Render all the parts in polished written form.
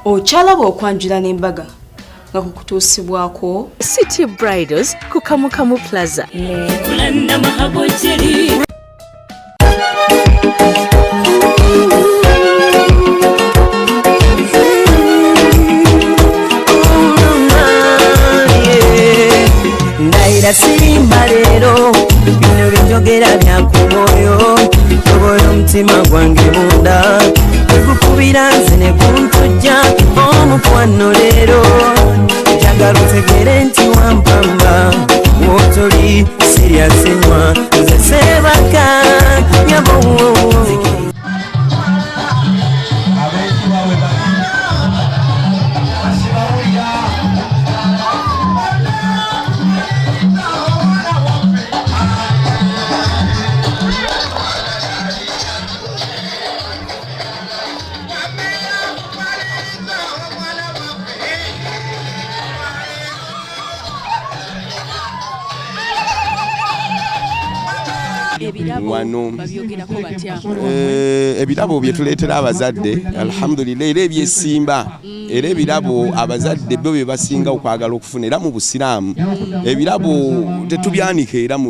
Okyalaba okwanjula n'embaga nga kukutuusibwako City Bridals ku Kamukamu Plaza. Ndayira sirimba leero, bino byenjogera bya ku mwoyo. Tobola omutima gwange munda, tegukubira nze ne guntujja. Omukwano leero njagala otegere nti wampamba, wotoli siryasenywa, nze sebaka nyabo. Ebirabo Wano. babyogerako batya? Ebirabo bye tuleetera abazadde, alhamdulillah, era ebyesimba, era ebirabo abazadde bo bye basinga okwagala okufuna. Era mu busiraamu ebirabo tetubyanika era mu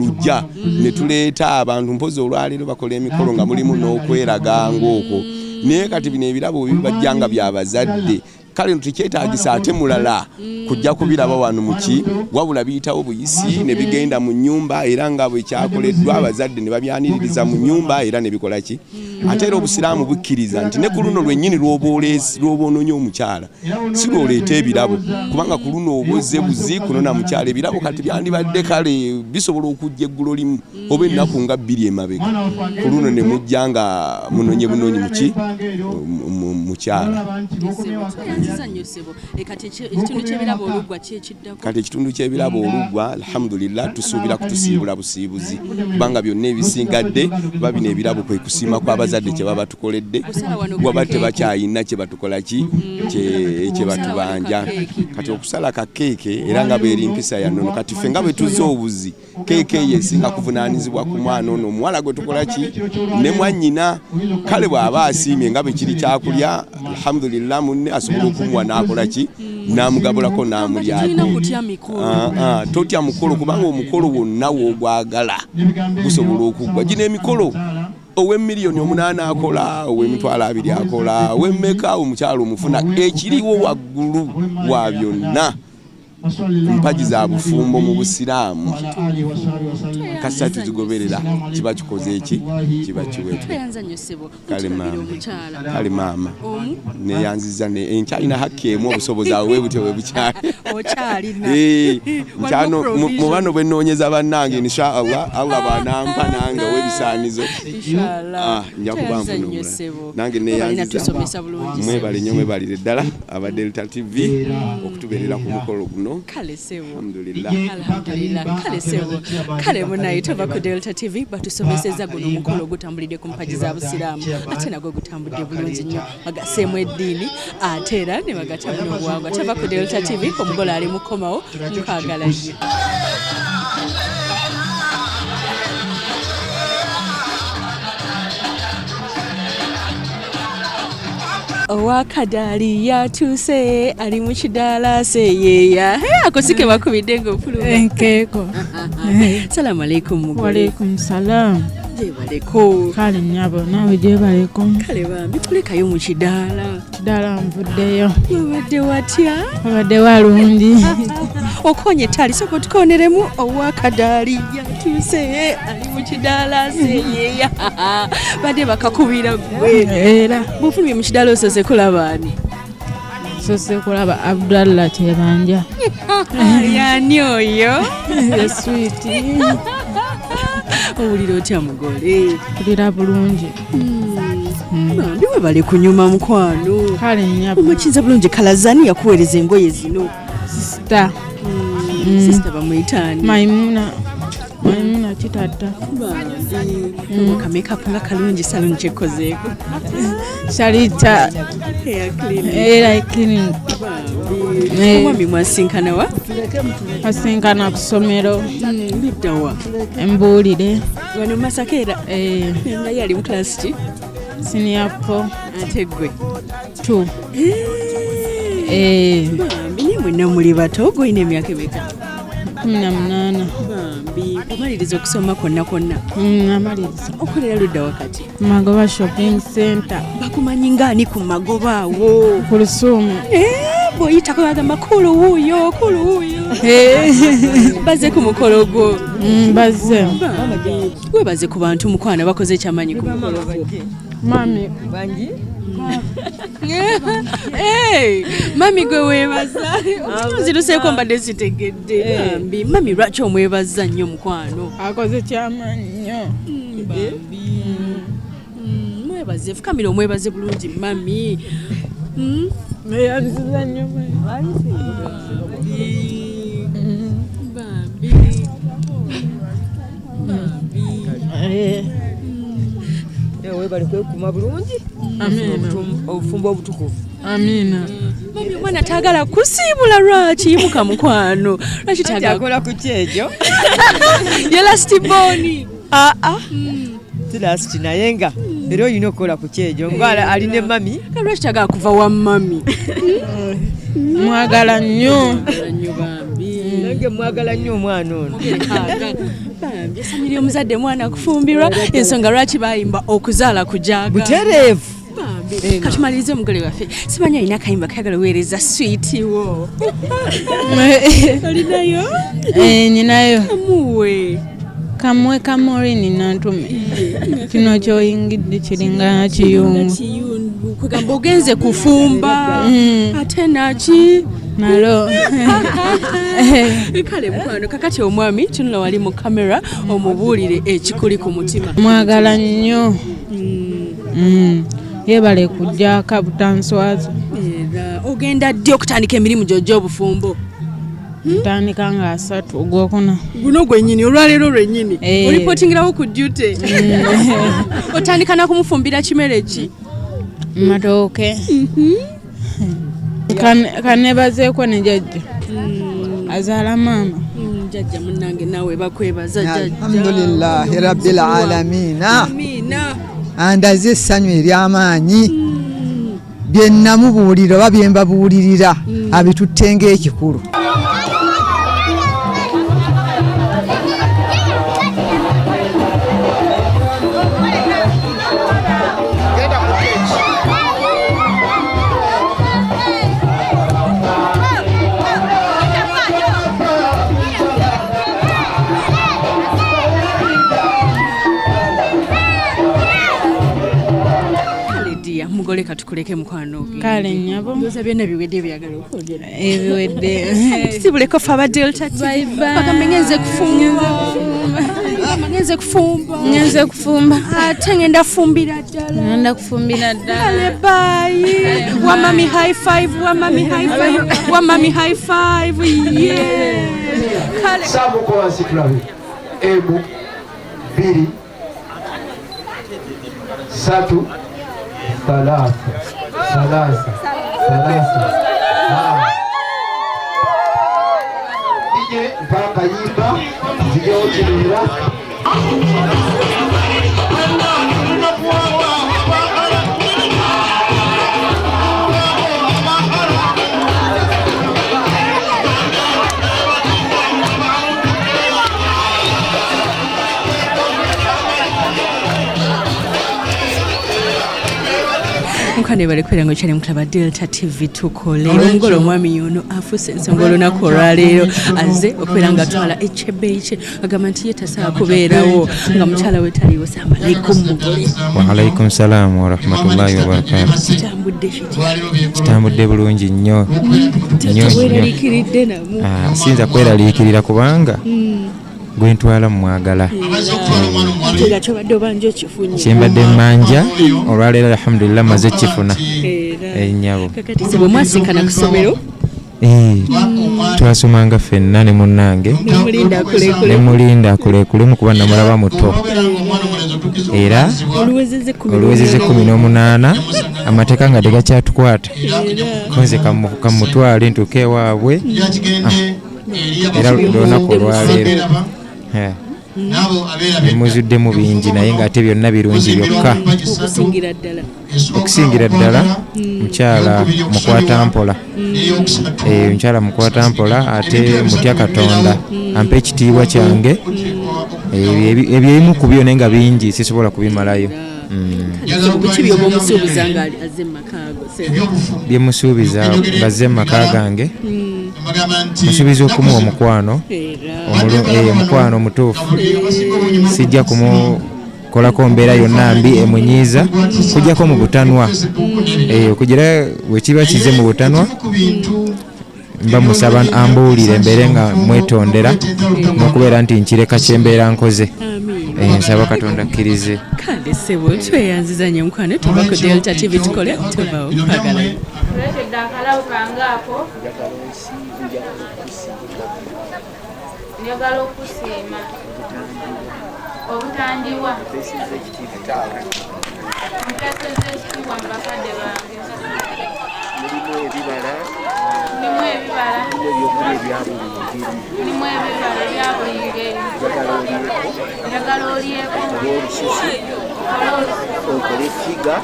luggya ne tuleeta abantu. Mpozi olwaleero bakola emikolo nga mulimu n'okweraga ng'okwo, naye kati bino ebirabo bibajja nga byabazadde. Kale tekyetaagisa ate mulala kujja kubiraba wano muki, wabula biyitawo buyisi ne bigenda mu nnyumba, era nga bwe kyakoleddwa abazadde ne babyaniririza mu nnyumba era ne bikola ki. Ate era obusiraamu bukkiriza nti ne ku luno lwennyini lw'oba lw'oba ononye omukyala, si lw'oleeta ebirabo, kubanga ku luno oba ozze buzi kunona mukyala. Ebirabo kati byandibadde kale bisobola okujja eggulo limu oba ennaku nga 2 emabega, ku luno ne mujja nga munonye bunonyi muki mukyala. Tweyanziza nnyo ssebo. Kati ekitundu ky'ebirabo oluggwa ki ekiddako? Kati ekitundu ky'ebirabo oluggwa, alhamdulillah, tusuubira kutusiibula busiibuzi, kubanga byonna ebisigadde kuba bino ebirabo kwe kusiima kw'abazadde kye baba tukoledde. Kusala wano waba ku keeki. Tebakyayina kye batukola ki kye batubanja. Kati okusala ka keeke, era nga bweri mpisa ya nnono, kati ffe nga bwe tuzza obuzi, keeke eyo esinga kuvunaanyizibwa ku mwana ono omuwala gwe tukola ki ne mwannyina. Kale bw'aba asiimye nga bwe kiri kyakulya, alhamdulillah, munne asobola okumuwa n'akola ki n'amugabulako Tulina n'amulyako. kutya mikolo? Ah, ah, totya mukolo, kubanga omukolo wonna woogwagala gusobola okuggwa. Gino emikolo, ow'emiliyoni 8 akola, ow'emitwalo 20 akola, ow'emmeka, omukyalo omufuna. Ekiriwo waggulu wa byonna mpagi za bufumbo mu busiraamu, kasita tuzigoberera kiba kikoze eki kiba kiwedde. Tweyanza nnyo ssebo. Kale Mutulabire maama. omukyala. Kale maama. Omu. Neyanziza enkyalina hakki emu, obusobozi awo bwe butyo bwe bukyali. Okyalina. Nkyano Waliwo mu provision. bano bwe nnoonyeza bannange, insha Allah, Allah bw'anampa nange ow'ebisaanizo, Inshallah. Ah, nja kuba Tweyanza nfuna nnyo omulala. ssebo. Nange Webalina neyanziza. tusomesa bulungi, ssebo. Mwebale nnyo, mwebalire ddala aba Delta TV okutubeerera ku mukolo guno. Kale ssebo. Alhamdulillah. Alhamdulillah. Kale ssebo. Kale munaye, tova ku Delta TV batusomeseza guno omukolo ogutambulidde ku mpagi za busiraamu, ate nagwo gutambudde bulungi nnyo, bagaseemu eddiini ate era ne bagatamu n'obuwangwa. Tova ku Delta TV, omugole ali mukomawo, nkwagala nnyo. Owakadaali yatuuse, ali mu kidaala seeyeeya. Ako si ke bakubidde ng'ofuluma? Enkeeko. Salaamu aleikum, mugole. Walaikum salam. Gyebaleko. Kale nnyabo, naawe gyebaleko. Kale bambi, kulekayo mu kidaala. Kidaala nvuddeyo. Wabadde watya? Wabadde walungi. Okonye ettaali, sooka otukoneremu. Owakadaali yatuuse, ali mu kidaala seeyeeya. Badde bakakubira gwe. Era. Bw'ofulumye mu kidaala osoose kulaba ani? Soose kulaba Abdallah Kyebanja. Yani oyo? Sweet. Owulira otya, mugole? Tulira bulungi. Bambi webale kunyuma, mukwano. Kale nnyabo. Omukinza bulungi. Kalazani yakuweereza engoye zino? Sister. Sister bamuyitaani? Maimuna. Maimuna Kitatta. Bambi ka makeup nga kalungi, salon kyekozeeko? Sharita. Hair clinic. Era clinic. Bambi. Omwami mwasinkana wa? Asinkana ku ssomero. Luddawa? Embuulire. Wano Masaka era? Eh. Nga ye ali mu class ki? Senior 4. Ate gwe? 2. Eh. Bambi, naye mwenna muli bato. Gwe olina emyaka emeka? 18. Bambi, omaliriza okusoma kwonna kwonna? Namaliriza. Okolera ludda wakati? Magoba Shopping Center. Bakumanyi ngaani ku Magoba awo? Ku Lusuumu. Bw'oyitako bagamba kulu wuuyo, kulu wuuyo. Bazze ku mukolo gwo? Bazze. Bambi, webaze ku bantu mukwano bakoze ekyamanyi ku mukolo gwo. Mami. Bangi? Hey, mami gwe weebaza. Nziruseeko mbadde sitegedde. Bambi, mami lwaki omwebaza nnyo mukwano? Akoze kyamaanyi nnyo. Bambi. Mwebaze, fukamira omwebaze bulungi mami. Neyanziza nnyo mami. Bambi. Bambi. Webale kwekuuma bulungi. Amiina. Obufumbo obutukuvu. Amiina. Mami omwana taagala kusiibula lwaki? Yimuka mukwano. Lwaki taagala? Akola ku kyejo. Ye last born. Aa. Si last naye nga era olina okukola ku kyejo nga ali ne mami. Lwaki taagala kuva wa mami? Mwagala nnyo. Mwagala nnyo bambi. Nange mwagala nnyo omwana ono. Bambi, essanyu ly'omuzadde mwana kufumbirwa, ensonga lwaki bayimba okuzaala kujaga. Butereevu. Bambi, katumalirize omugole waffe. Simanyi alina akayimba kayagala weereza swiiti wo. Olinayo? Nyinayo. Kamuwe. Kamwe Kamorini Nantume. Kino kyoyingidde kiringa kiyungu. Kiyungu. Kugamba ogenze kufumba. Ate naki? Nalo. Kale mukwano, kakati omwami tunula wali mu kamera omubuulire ekikuli ku mutima. Mwagala nnyo. Yebale kujja kabutanswaza. Era ogenda ddi okutandika emirimu gyo gy'obufumbo? Ntandika nga 3 ogwokuna. Guno gwennyini olwaleero lwennyini. Olipootingirawo ku duty. Otandika na kumufumbira kimere ki? Matooke. Kanebazeeko ne jjajja. Azaala maama. Jjajja munnange naawe bakwebaza jjajja. Alhamdulillahi rabbil alamina. Amiina. Andaze essanyu ery'amaanyi. Bye namubuulira oba bye mbabuulirira abitutte ng'ekikulu. Mugole katukuleke mukwano ogende. Kale nnyabo. Ndowooza byonna biwedde byagala okwogera. Ebiwedde. Tusibuleko ffe aba Delta TV. Bye bye. Bagambe ngenze kufumba. Ngenze kufumba. Ngenze kufumba. Ate ngenda fumbira ddala. Ngenda kufumbira ddala. Kale bye. Wa mami high five, wa mami high five, wa mami high five. Yeah. Kale. Samuko wansi tulabe. Emu, bbiri, ssatu, thalatha, thalatha, thalatha. DJ mpaka yimba, zijewo kibeera. Mukwano bali kubeera nga okyali mukulaba Delta TV tukole. Omugole omwami yono afuuse ensonga olunaku olwaleero azze okubeera nga atwala ekyebbeeyi kye agamba nti ye tasobola kubeerawo nga mukyala we taliiwo. Salaamu aleikum mugole. Wa alaikum salaamu wa rahmatullahi wa barakatuh. Kitambudde kitya? Kitambudde bulungi nnyo. Nnyo nnyo. Weeraliikiridde namu? Siyinza kweraliikirira kubanga gwe ntwala mwagala. Era kyobadde obanja okifunye. Kyembadde mmanja olwaleero alhamdulillah maze kifuna. Ennyabo. Kakati se bwe mwasinkana ku ssomero? Twasomanga ffenna ne munnange. Ne mulinda akuleekulemu kuba namulaba muto. Era oluwezezza 18 amateeka nga tegakyatukwata. Ko nze kamutwale ntuuke ewaabwe. Era olunaku olwaleero. Muzuddemu bingi naye ng'ate byonna birungi byokka. Okusingira ddala? Okusingira ddala mukyala mukwata mpola. Omukyala mukwata mpola ate mutya Katonda, ampa ekitiibwa kyange. Ebyo ebimu ku byo naye nga bingi sisobola kubimalayo. Biki byoba omusuubiza nga azze mu makaago? Byemusuubiza ng'azze mu maka gange, musuubiza okumuwa omukwano, omukwano omutuufu. Sijja kumukolako mbeera yonna mbi emunyiiza, kujjako mu butanwa. Okugira bwe kiba kize mu butanwa, mba musaba ambuulire mbeere nga mwetondera n'okubeera nti nkireka kyembeera nkoze. Nsaba Katonda akkirize. Kale ssebo, tweyanziza nnyo mukwano. Tuva ku Delta TV tukole, tuvawo kwagala. Tuleetedde akalabo kange ako. Njagala okusiima obutandiwa mpeesezza ekitiibwa mu bakadde bange. Mulimu ebibala. Mulimu ebibala. Mulimu ebyokulya ebya buli ngeri. Mulimu ebibala ebya buli ngeri. Njagala olyeko. Njagala olyeko. Okole olususu. Okole olususu. Okole figure.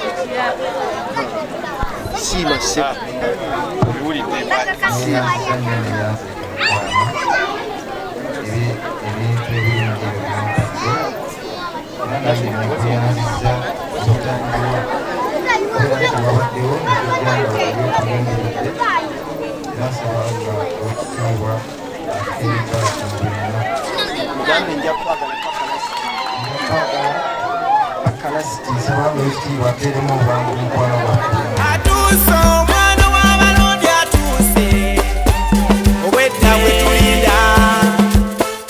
Ekirabo. Siima ssebo. Neyanziza nnyo, neyanziza ebintu ebirungi ebyo byompadde, era nange nenkweyanziza obutandibwa kubeera nti wabaddewo nekujja nga wali otugenderedde, era nsaba nga owekitiibwa atuteereka mu byonna. Mugambe nja kwagala paka last. Njakwagala paka last. Nsaba nga owekitiibwa ateeremu obwangu mukwano gwaffe. Atuuse omwana w'abalondi, atuuse obwedda bwe tulinda.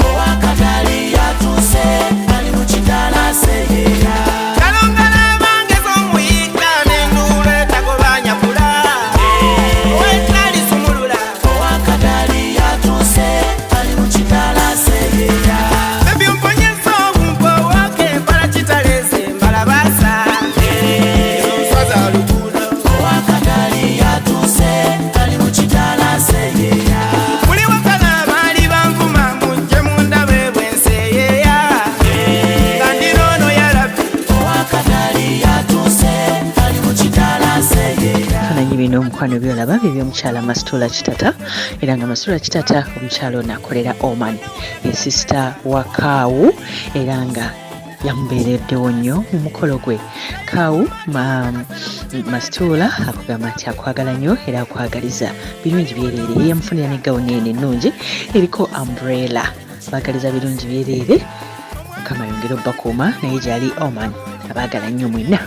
Owakatali yatuuse, ali mu kitaala seyeera. Kalongala bangeza omuyita n'enduulu etagobanyakula owetalisumulula. Owakatali yatuuse, ali mu kitaala seyeera. Bebi mponyesa obumpo wake empala kitalese mbalabasa enswa za luguudo. Owakatali yatuuse, ali mu kitaala seyeera. Buli wakana baali banvuma, mujje mundabe bwenseeyeeya nga ndi noono yarabi. Owakatali yatuuse, ali mu kitaala seyeera. Ebifaananyi bino omukwano byolaba bye by'omukyala Masitula Kitata, era nga Masitula Kitata omukyala ono akolera Oman, ye sister wa Kaawu, era nga yamubeereddewo nnyo mu mukolo gwe. Kaawu Masitula akugamba nti akwagala nnyo era akwagaliza birungi byereere. Ye yamufunira ne gawuni eno ennungi eriko umbrella. Baagaliza birungi byereere, Mukama ayongere obbakuuma naye gyali Oman. Abaagala nnyo mwenna.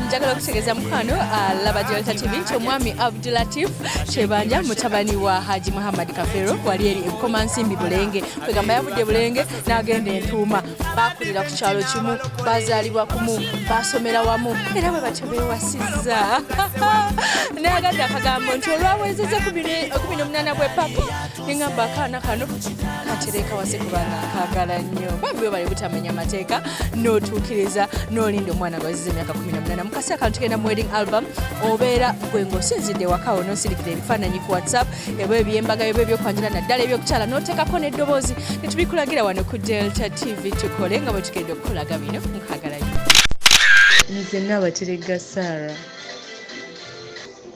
Njagala okutegeeza mukwano alaba Delta TV nti omwami Abdulatif Kyebanja, mutabani wa Haji Muhammad Kafero, wali eri Ebukomansimbi Bulenge, kwegamba yavudde Bulenge n'agenda Entuuma. Bakulira ku kyalo kimu, bazaalibwa kumu, basomera wamu, era bwe batyo beewasizza. Nayagadde akagambo nti olwawezezza 18 bwe papa neŋŋamba akaana kano katereka wase kubanga akaagala nnyo. Bambi webale butamenya mateeka n'otuukiriza n'olinda omwana gwaziza emyaka 18. Mu kaseera kano tugenda mu wedding album. Obeera gwe ng'osinzidde wakawo n'osirikira ebifaananyi ku WhatsApp eba ebyembaga eba ebyokwanjula naddala ebyokukyala n'oteekako n'eddoboozi ne tubikulagira wano ku Delta TV tukole nga bwe tugenda okukulaga bino. Nkagala nnyo. Nze Naabaterega Sarah.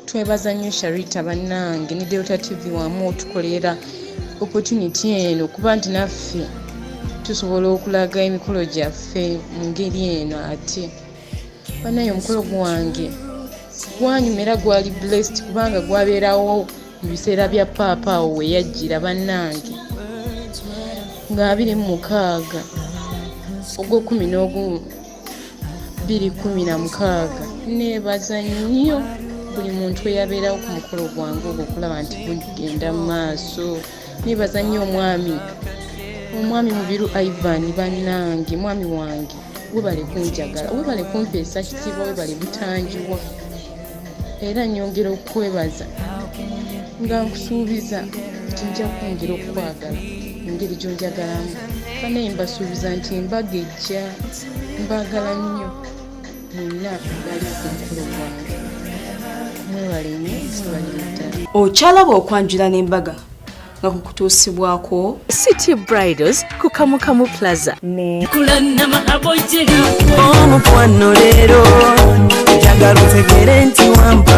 Twebaza nnyo Sharita bannange ne Delta TV wamu otukolera opportunity eno, kuba nti naffe tusobola okulaga emikolo gyaffe mu ngeri eno. Ate bannaye omukolo gwange gwanyuma era gwali blessed, kubanga gwabeerawo mu biseera bya paapa awo we yajjira bannange nga 26 ogw'11 2016. Neebaza nnyo buli muntu eyabeerawo ku mukolo gwange ogwo okulaba nti gugenda mu maaso. Neebaza nnyo omwami Mubiru Ivan. Bannange mwami wange, webale kunjagala, webale kumpeesa kitiibwa, webale butanjiwa, era nyongera okukwebaza nga nkusuubiza nti nja kwongera okukwagala mu ngeri gy'onjagalamu. Banaye mbasuubiza nti embaga ejja. Mbaagala nnyo mwenna bali ku mukolo gwange. Mwebale nnyo, mwebalire ddala. Okyalaba okwanjula n'embaga. nga kukutuusibwako City Bridals ku Kamukamu Plaza ne Omukwano leero njagala otegere nti wampa.